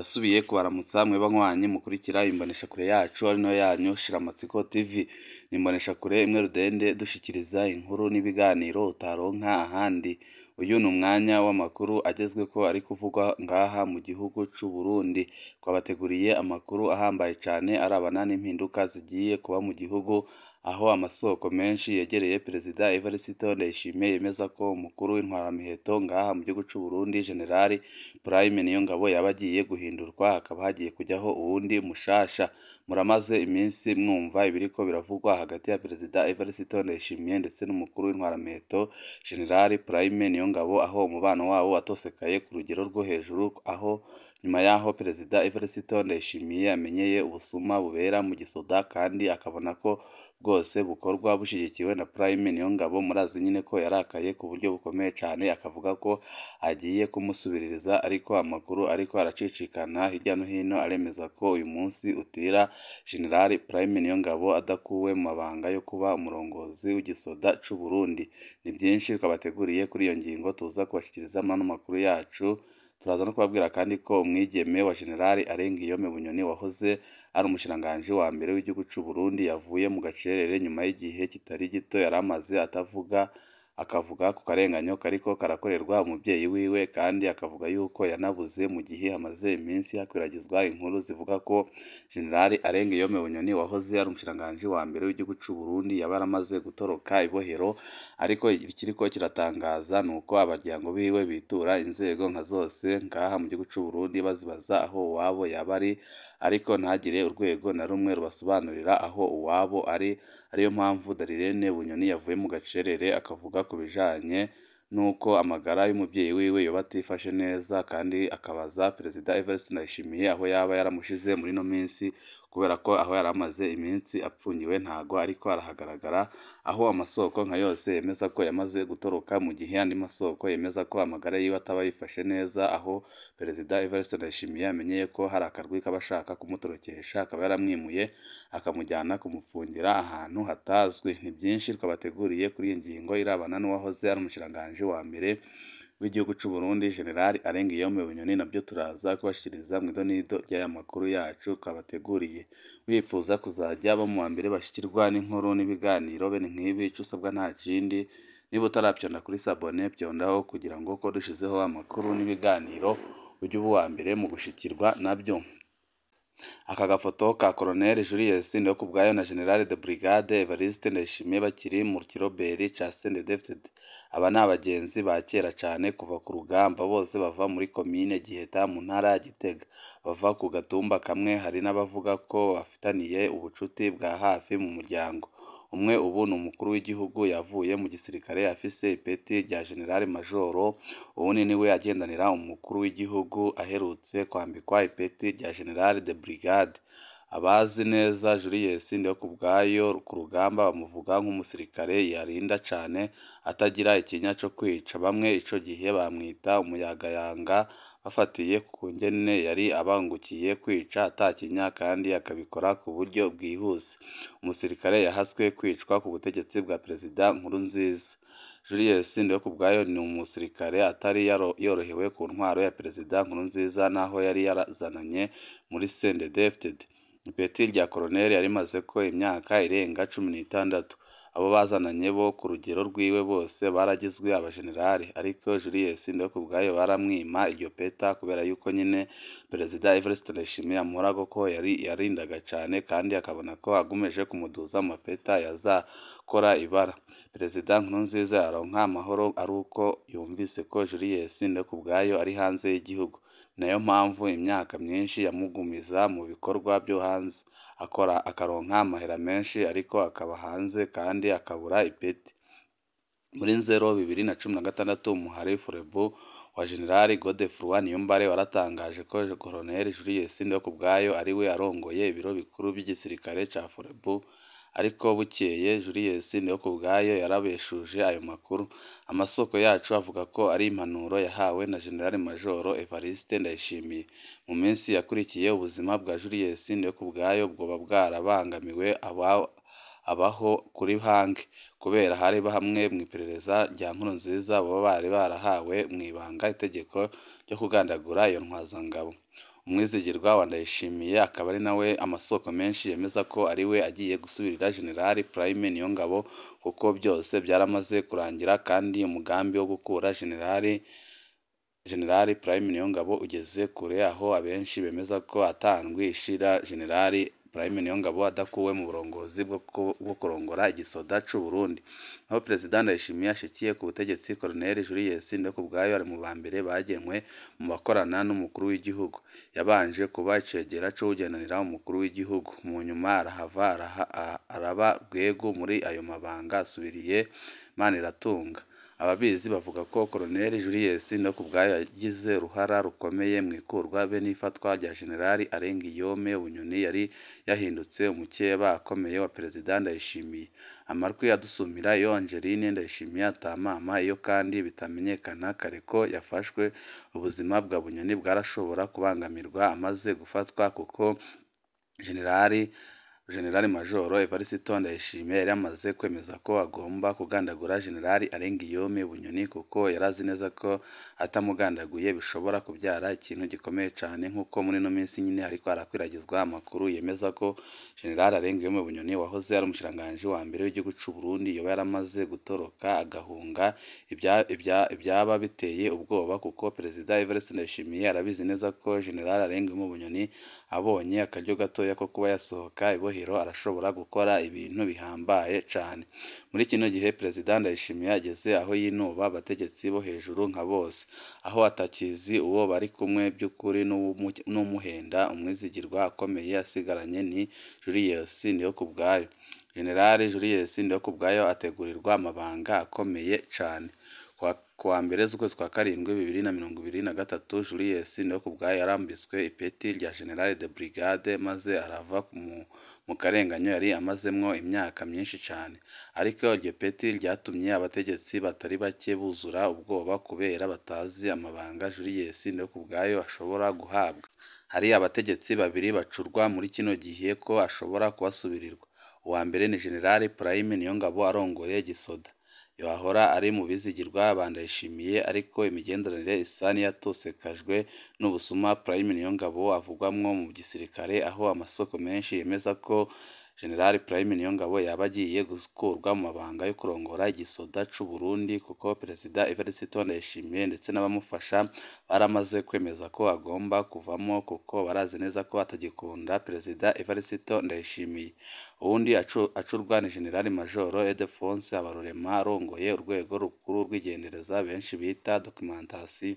Ndasubiye kubaramutsa mweba nkwanyi mukurikira imboneshakure yacu ari nayo yanyu Shiramatsiko TV. Ni imboneshakure imwe rudende dushikiriza inkuru n'ibiganiro utaronka ahandi. Uyu ni umwanya w'amakuru agezweko ari kuvugwa ngaha mu gihugu c'u Burundi. Twabateguriye amakuru ahambaye cane arabana n'impinduka zigiye kuba mu gihugu, aho amasoko menshi yegereye Perezida Evariste Ndayishimiye yemeza ko umukuru w'intwaramiheto ngaha mu gihugu c'u Burundi General Prime Niyongabo yaba agiye guhindurwa hakaba hagiye kujyaho uwundi mushasha. Muramaze iminsi mwumva ibiriko biravugwa hagati ya Perezida Evariste Ndayishimiye ndetse n'umukuru w'intwaramiheto General Prime Niyongabo, aho umubano wabo watosekaye ku rugero rwo hejuru, aho nyuma y'aho Perezida Evariste Ndayishimiye amenyeye ubusuma bubera mu gisoda kandi akabona ko bwose bukorwa bushyigikiwe na Prime Niyongabo. Murazi nyine ko yarakaye ku buryo bukomeye cane, akavuga ko agiye kumusubiririza, ariko amakuru ariko aracicikana hirya no hino aremeza ko uyu munsi utira General Prime Niyongabo adakuwe mu mabanga yo kuba umurongozi w'igisoda c'u Burundi. Ni byinshi twabateguriye kuri iyo ngingo tuza kubashikiriza muri ano makuru yacu. Turaza no kubabwira kandi ko umwigeme wa General Arengiyome Bunyoni wahoze ari umushikiranganji wa mbere w'igihugu c'u Burundi yavuye mu gacerere nyuma y'igihe kitari gito yari amaze atavuga, akavuga ku karenganyo kariko karakorerwa umuvyeyi wiwe, kandi akavuga yuko yanabuze mu gihe hamaze iminsi hakwiragizwa inkuru zivuga ko General Arengiyome Bunyoni wahoze ari umushikiranganji wa mbere w'igihugu c'u Burundi yaba yaramaze gutoroka ibohero. Ariko ikiriko kiratangaza nuko abaryango biwe bitura inzego nka zose ngaha mu gihugu c'u Burundi bazibaza aho uwabo yaba ari, ariko ntagire urwego na rumwe rubasobanurira aho uwabo ari. Ariyo mpamvu Darirene Bunyoni yavuye mu gacerere akavuga ku bijanye n'uko amagara y'umuvyeyi wiwe yoba atifashe neza, kandi akabaza Perezida Evariste Ndayishimiye aho yaba yaramushize muri ino minsi, kubera ko aho yari amaze iminsi apfungiwe ntago ariko arahagaragara, aho amasoko nka yose yemeza ko yamaze gutoroka, mu gihe andi masoko yemeza ko amagara yiwe ataba yifashe neza, aho Perezida Evariste Ndayishimiye amenyeye ko hari akarwi k'abashaka kumutorokesha, akaba yaramwimuye akamujyana kumupfungira ahantu hatazwi. Ni byinshi twabateguriye kuri iyi ngingo irabana n'uwahoze ari umushikiranganji wa mbere w'igihugu c'u Burundi General Arengiyome Bunyoni, nabyo turaza kubashikiriza mu idonido ry'aya makuru yacu twabateguriye. Wifuza kuzajya aba mu wa mbere bashikirwa n'inkuru n'ibiganiro bene nk'ibi, ico usabwa nta kindi, niba utaravyonda kuri sabone vyondaho kugira ngo ko dushizeho amakuru n'ibiganiro ujye uba uwa mbere mu gushikirwa nabyo. Aka gafoto ka Colonel Julius Ndihokubwayo na General de Brigade Evariste Ndayishimiye bakiri mu kiroberi ca CNDD-FDD. Aba ni abagenzi ba kera cane kuva ku rugamba, bose bava muri komine Giheta mu ntara ya Gitega. Bava ku gatumba kamwe, hari n'abavuga ko bafitaniye ubucuti bwa hafi mu muryango. Umwe ubu ni umukuru w'igihugu yavuye mu gisirikare afise ipeti rya General Majoro, uwundi niwe agendanira umukuru w'igihugu aherutse kwambikwa ipeti rya General de Brigade. Abazi neza Julius Ndihokubwayo ku rugamba bamuvuga nk'umusirikare yarinda cane, atagira ikinya co kwica. Bamwe ico gihe bamwita umuyagayanga, bafatiye ku ngene yari abangukiye kwica atakinya kandi akabikora ku buryo bwihuse. Umusirikare yahaswe kwicwa ku butegetsi bwa Perezida Nkurunziza. Julius Ndihokubwayo ni umusirikare atari yorohewe ku ntwaro ya Perezida Nkurunziza n'aho yari yarazananye muri CNDD-FDD. Ipeti rya Colonel yarimazeko imyaka irenga 16. Abo bazananye bo ku rugero rwiwe bose baragizwe abajenerali, ariko Julius Ndihokubwayo baramwima iryo peta kubera yuko nyine Perezida Evariste Ndayishimiye amuhorago ko yari yarindaga cane, kandi akabona ko agumeje kumuduza mu mapeta yazakora ibara. Perezida Nkurunziza yaronka amahoro ari uko yumvise ko Julius Ndihokubwayo ari hanze y'igihugu. Nayo mpamvu imyaka myinshi yamugumiza mu bikorwa byo hanze, akora akaronka amahera menshi ariko akaba hanze kandi akabura ipeti. Muri Nzero 2016 umuhari Forebu wa General Godefroid Niyombare waratangaje ko Colonel Julius Ndihokubwayo ariwe arongoye ibiro bikuru by'igisirikare ca Forebu, ariko bukeye Julius Ndihokubwayo yarabeshuje ayo makuru. Amasoko yacu avuga ko ari impanuro yahawe na General Major Evariste Ndayishimiye. Mu minsi yakurikiye ubuzima bwa Julius Ndihokubwayo bwoba bwarabangamiwe abaho kuri Hange, kubera hari bamwe mu iperereza rya Nkurunziza baba bari barahawe mw'ibanga itegeko ryo kugandagura iyo ntwazangabo. Umwizigirwa wa Ndayishimiye akaba ari nawe amasoko menshi yemeza ko ari we agiye gusubirira General Prime Niyongabo, kuko byose byaramaze kurangira kandi umugambi wo gukura General Prime Niyongabo ugeze kure, aho abenshi bemeza ko atandwi ishira General Prime Niyongabo adakuwe mu burongozi bwo kurongora igisoda c'u Burundi. Aho Perezida Ndayishimiye ashikiye ku butegetsi, Colonel Julius Ndikubwayo ari mu ba mbere bagenwe mu bakorana n'umukuru w'igihugu. Yabanje kuba icegera c'uwugendanira umukuru w'igihugu, mu nyuma arahava araba rwego muri ayo mabanga asubiriye Maniratunga. Ababizi bavuga ko Colonel Julius Ndikubwayo yagize uruhara rukomeye mu ikurwa be n'ifatwa rya General Arengiyome Bunyoni yari yahindutse umukeba akomeye wa Perezida Ndayishimiye. Amarwi adusumira iyo Angeline Ndayishimiye atamama, iyo kandi bitamenyekana kare ko yafashwe, ubuzima bwa Bunyoni bwarashobora kubangamirwa amaze gufatwa, kuko General Major Evariste Ndayishimiye yari yamaze kwemeza ko agomba kugandagura General Arengiyome Bunyoni, kuko yari azi neza ko atamugandaguye bishobora kubyara ikintu gikomeye cyane, nk'uko muri ino minsi nyine ariko harakwiragizwa amakuru yemeza ko General Arengiyome Bunyoni wahoze ari umushikiranganji wa mbere w'igihugu c'u Burundi yoba yaramaze gutoroka agahunga, ibyaba biteye ubwoba, kuko Perezida Evariste Ndayishimiye arabizi neza ko General Arengiyome Bunyoni abonye akaryo gatoya ko kuba yasohoka ibohero arashobora gukora ibintu bihambaye cane. Muri kino gihe Perezida Ndayishimiye ageze aho yinuba abategetsi bo hejuru nka bose, aho atakizi uwo bari kumwe by'ukuri n'umuhenda. Umwizigirwa akomeye asigaranye ni Julius Ndihokubwayo. General Julius Ndihokubwayo ategurirwa amabanga akomeye cane. Kuwa mbere z'ukwezi kwa karindwi 2023, Julius Ndihokubwayo yarambitswe ipeti rya General de Brigade maze arava mu karenganyo yari amazemwo imyaka myinshi cane. Ariko iryo peti ryatumye abategetsi batari bake buzura ubwoba kubera batazi amabanga Julius Ndihokubwayo ashobora guhabwa. Hari abategetsi babiri bacurwa muri kino gihe ko ashobora kubasubirirwa. Uwa mbere ni General Prime Niyongabo arongoye igisoda. Yahora ari mu bizigirwa ba Ndayishimiye, ariko imigenderanire isa n'iyatosekajwe n'ubusuma Prime Niyongabo avugwamwo mu gisirikare, aho amasoko menshi yemeza ko General Prime Niyongabo yaba agiye gukurwa mu mabanga yo kurongora igisoda c'u Burundi, kuko Perezida Evariste Ndayishimiye ndetse n'abamufasha baramaze kwemeza ko agomba kuvamo, kuko barazi neza ko atagikunda Perezida Evariste Ndayishimiye. Uwundi acurwa ni General Major Ildephonse Habarurema arongoye urwego rukuru rw'igendereza benshi bita documentation.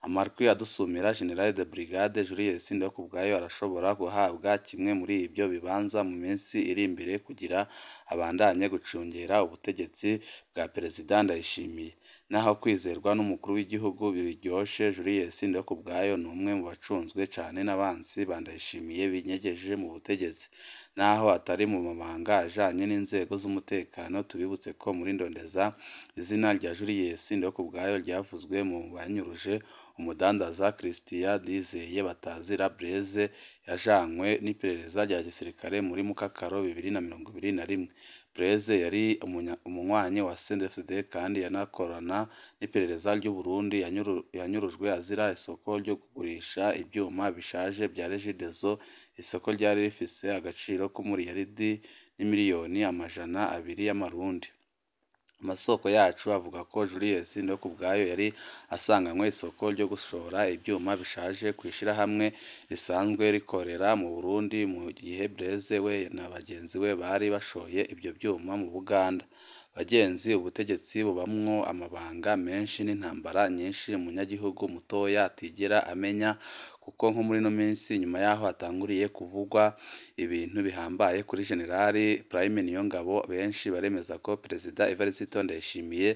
Amarwi adusumira General de Brigade Julius Ndihokubwayo arashobora guhabwa kimwe muri ibyo bibanza mu minsi iri imbere kugira abandanye gucungera ubutegetsi bwa Perezida Ndayishimiye. Naho kwizerwa n'umukuru w'igihugu biryoshe, Julius Ndihokubwayo ni umwe mu bacunzwe cane n'abansi ba Ndayishimiye binyegeje mu butegetsi. Naho atari mu mabanga ajanye n'inzego z'umutekano, tubibutse ko muri Ndondeza izina rya Julius Ndihokubwayo ryavuzwe mu banyuruje umudandaza Christian Ndizeye batazira Blaise yajanywe n'iperereza rya gisirikare muri Mukakaro 2021. Blaise yari umunywanyi wa CNDD-FDD kandi yanakorana n'iperereza ry'u Burundi. Yanyurujwe azira isoko ryo kugurisha ibyuma bishaje bya Regideso, isoko ryari rifise agaciro k'umuriyaridi n'imiliyoni 200 y'amarundi. Amasoko yacu avuga ko Julius Ndihokubwayo yari asanganywe isoko ryo gushora ibyuma bishaje kw'ishirahamwe risanzwe rikorera mu Burundi, mu gihe Blaise we na bagenzi we bari bashoye ibyo byuma mu Buganda. Bagenzi, ubutegetsi bubamwo amabanga menshi n'intambara nyinshi umunyagihugu mutoya atigera amenya, kuko nko muri ino minsi nyuma y'aho hatanguriye kuvugwa ibintu bihambaye kuri General Prime Niyongabo, benshi baremeza ko Perezida Evariste Ndayishimiye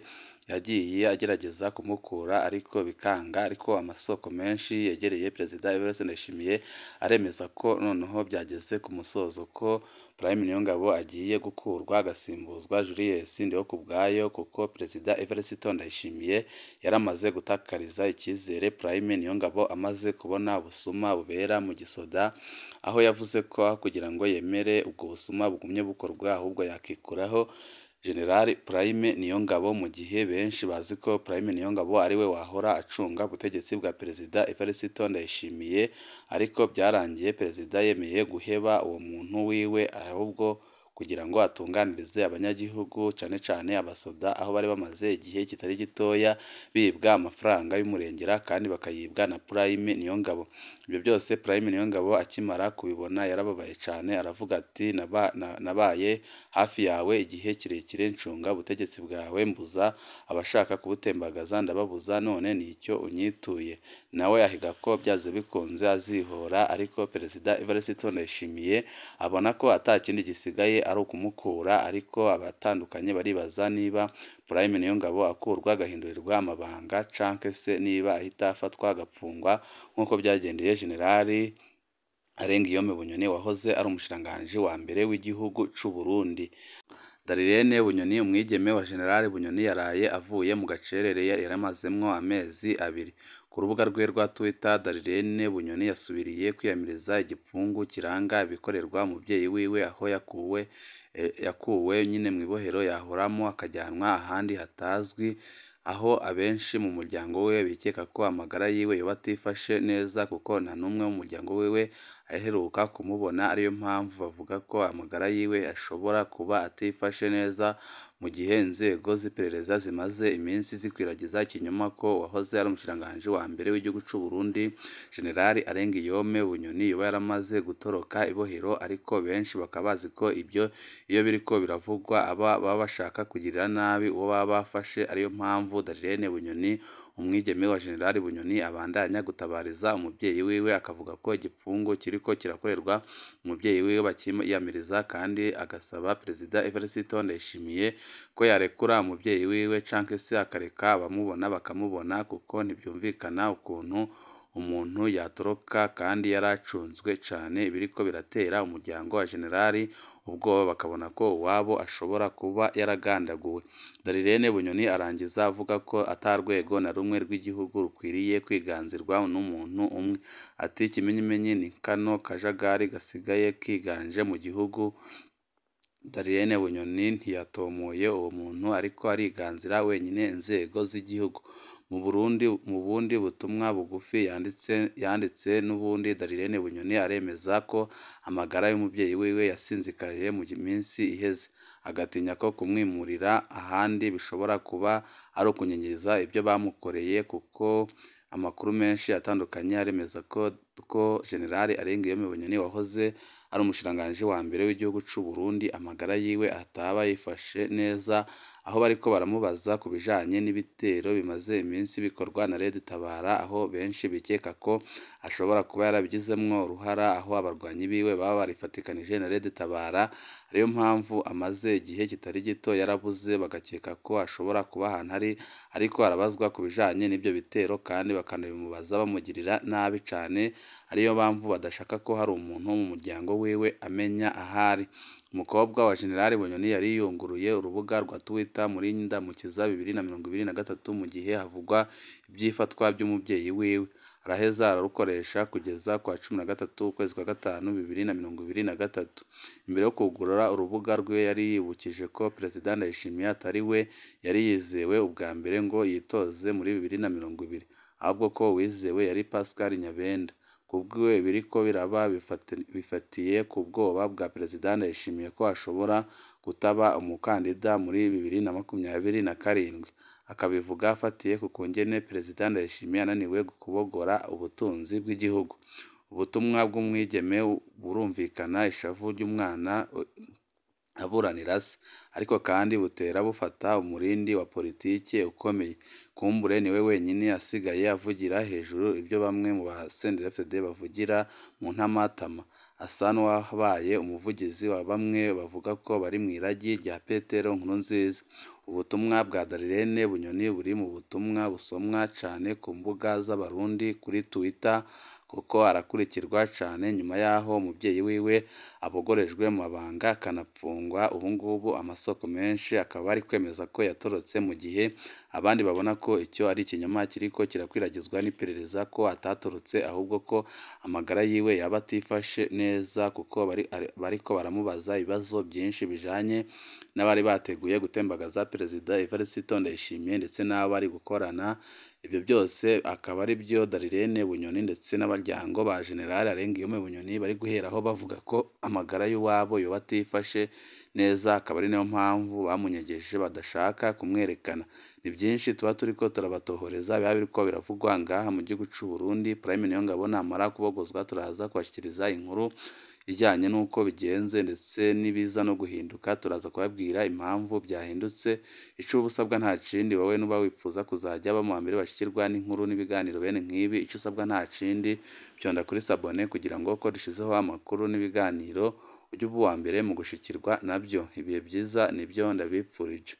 yagiye agerageza kumukura ariko bikanga. Ariko amasoko menshi yegereye Perezida Evariste Ndayishimiye aremeza ko noneho byageze ku musozo, ko Prime Niyongabo agiye gukurwa agasimbuzwa Julius Ndihokubwayo, kuko Perezida Evariste Ndayishimiye yaramaze gutakariza icyizere Prime Niyongabo amaze kubona ubusuma bubera mu gisoda, aho yavuze ko kugira ngo yemere ubwo busuma bugumye bukorwa ahubwo yakikuraho General Prime Niyongabo, mu gihe benshi bazi ko Prime Niyongabo ariwe wahora acunga ubutegetsi bwa Perezida Evariste Ndayishimiye, ariko byarangiye Perezida yemeye guheba uwo muntu wiwe ahubwo kugira ngo atunganirize abanyagihugu cane cane abasoda, aho bari bamaze igihe kitari gitoya bibwa amafaranga y'umurengera kandi bakayibwa na Prime Niyongabo. Ibyo byose Prime Niyongabo akimara kubibona yarababaye cane, aravuga ati nabaye hafi yawe igihe kirekire ncunga ubutegetsi bwawe, mbuza abashaka kubutembagaza ndababuza, none nicyo unyituye. Nawe ahiga ko byaze bikunze azihora, ariko Perezida Evariste Ndayishimiye abona ko ata kindi gisigaye ari ukumukura, ariko abatandukanye baribaza niba Prime Niyongabo akurwa agahindurirwa amabanga canke se niba ahita afatwa agapfungwa nk'uko byagendeye General Arengiyome Bunyoni wahoze ari umushikiranganji wa mbere w'igihugu c'u Burundi. Darirene Bunyoni, umwigeme wa General Bunyoni, yaraye avuye mu gacerere yaramazemwo amezi abiri. Ku rubuga rwe rwa Twitter, Darirene Bunyoni yasubiriye kwiyamiriza igipfungu kiranga ibikorerwa umuvyeyi wiwe, aho yakuwe nyine mw'ibohero yahoramo akajyanwa ahandi hatazwi, aho abenshi mu muryango we bikeka ko amagara yiwe yoba atifashe neza kuko nta n'umwe mu muryango wiwe aheruka kumubona, ariyo mpamvu bavuga ko amagara yiwe ashobora kuba atifashe neza, mu gihe inzego z'iperereza zimaze iminsi zikwiragiza ikinyoma ko uwahoze ari umushikiranganji wa mbere w'igihugu c'u Burundi General Arengiyome Bunyoni yoba yaramaze gutoroka ibohero, ariko benshi bakaba bazi ko ibyo iyo biriko biravugwa aba baba bashaka kugirira nabi uwo baba bafashe, ariyo mpamvu Darirene Bunyoni, umwigeme wa General Bunyoni, abandanya gutabariza umuvyeyi wiwe, akavuga ko igipfungu kiriko kirakorerwa umuvyeyi wiwe bakiyamiriza, kandi agasaba Perezida Evariste Ndayishimiye ko yarekura umuvyeyi wiwe canke se akareka abamubona bakamubona, kuko ntivyumvikana ukuntu umuntu yatoroka kandi yaracunzwe cane. Ibiriko biratera umuryango wa General ubwoba, bakabona ko uwabo ashobora kuba yaragandaguwe. Darirene Bunyoni arangiza avuga ko ata rwego na rumwe rw'igihugu rukwiriye kwiganzirwa n'umuntu umwe. Ati ikimenyimenyi ni kano kajagari gasigaye kiganje mu gihugu. Darirene Bunyoni ntiyatomoye uwo muntu, ariko ariganzira wenyine inzego z'igihugu. Mu bundi butumwa bugufi yanditse n'ubundi, Darirene Bunyoni aremeza ko amagara y'umuvyeyi wiwe yasinzikaye mu minsi iheze, agatinya ko kumwimurira ahandi bishobora kuba ari ukunyenyeza ibyo bamukoreye, kuko amakuru menshi atandukanye aremeza ko General Arengiyome Bunyoni wahoze ari umushikiranganji wa mbere w'igihugu c'u Burundi amagara yiwe ataba yifashe neza, aho bariko baramubaza ku bijanye n'ibitero bimaze iminsi bikorwa na Red Tabara, aho benshi bikeka ko ashobora kuba yarabigizemwo uruhara, aho abarwanyi biwe baba barifatikanije na Red Tabara, ariyo mpamvu amaze igihe kitari gito yarabuze, bagakeka ko ashobora kuba ahantu ari, ariko arabazwa ku bijanye n'ivyo bitero kandi bakanabimubaza bamugirira nabi cane, ariyo mpamvu badashaka ko hari umuntu wo mu muryango wiwe amenya ahari. Umukobwa wa General Bunyoni yari yunguruye urubuga rwa Twitter muri Ndamukiza 2023 mu gihe havugwa ivy'ifatwa vy'umuvyeyi wiwe, araheza ararukoresha kugeza kwa 13 ukwezi kwa gatanu 2023. Imbere yo kugurura urubuga rwe yari yibukije ko Perezida Ndayishimiye atari we yari yizewe ubwa mbere ngo yitoze muri 2020, ahubwo ko uwizewe yari Pascal Nyabenda. Kubwiwe ibiriko biraba bifatiye ku bwoba bwa Perezida Ndayishimiye ko ashobora kutaba umukandida muri 2027, akabivuga afatiye ku kungene Perezida Ndayishimiye ananiwe kubogora ubutunzi bw'igihugu. Ubutumwa bw'umwigeme burumvikana, ishavu ry'umwana aburanira se, ariko kandi butera bufata umurindi wa politike ukomeye. Kumbure niwe wenyine asigaye avugira hejuru ibyo bamwe mu ba CNDD-FDD bavugira mu ntamatama, asa n'uwabaye umuvugizi wa bamwe bavuga ko bari mu iragi rya Petero Nkurunziza. Ubutumwa bwa Darirene Bunyoni buri mu butumwa busomwa cane ku mbuga z'Abarundi kuri Twitter, kuko arakurikirwa cane nyuma y'aho umuvyeyi wiwe abogorejwe mu mabanga akanapfungwa. Ubungubu amasoko menshi akaba ari kwemeza ko yatorotse, mu gihe abandi babona ko icyo ari ikinyoma kiriko kirakwiragizwa n'iperereza ko atatorotse, ahubwo ko amagara yiwe yaba atifashe neza, kuko bariko baramubaza ibibazo byinshi bijanye n'abari bateguye gutembagaza Perezida Evariste Ndayishimiye ndetse n'abo bari gukorana. Ibyo byose akaba ari byo Darlene Bunyoni ndetse n'abaryango ba General Arengiyome Bunyoni bari guheraho bavuga ko amagara y'uwabo yoba atifashe neza, akaba ari nayo mpamvu bamunyegeje badashaka kumwerekana. Ni byinshi tuba turiko turabatohoreza biba biriko biravugwa ngaha mu gihugu c'u Burundi. Prime Niyongabo namara kubogozwa turaza kubashikiriza inkuru ijyanye n'uko bigenze ndetse n'ibiza no guhinduka, turaza kubabwira impamvu byahindutse. Ico uba usabwa nta kindi, wowe nuba wifuza kuzajya uba mu bambere bashikirwa n'inkuru n'ibiganiro bene nk'ibi, ico usabwa nta kindi, fyonda kuri sabone kugira ngo uko dushizeho amakuru n'ibiganiro ujye uba uwa mbere mu gushikirwa nabyo. Ibihe byiza nibyo ndabipfurije.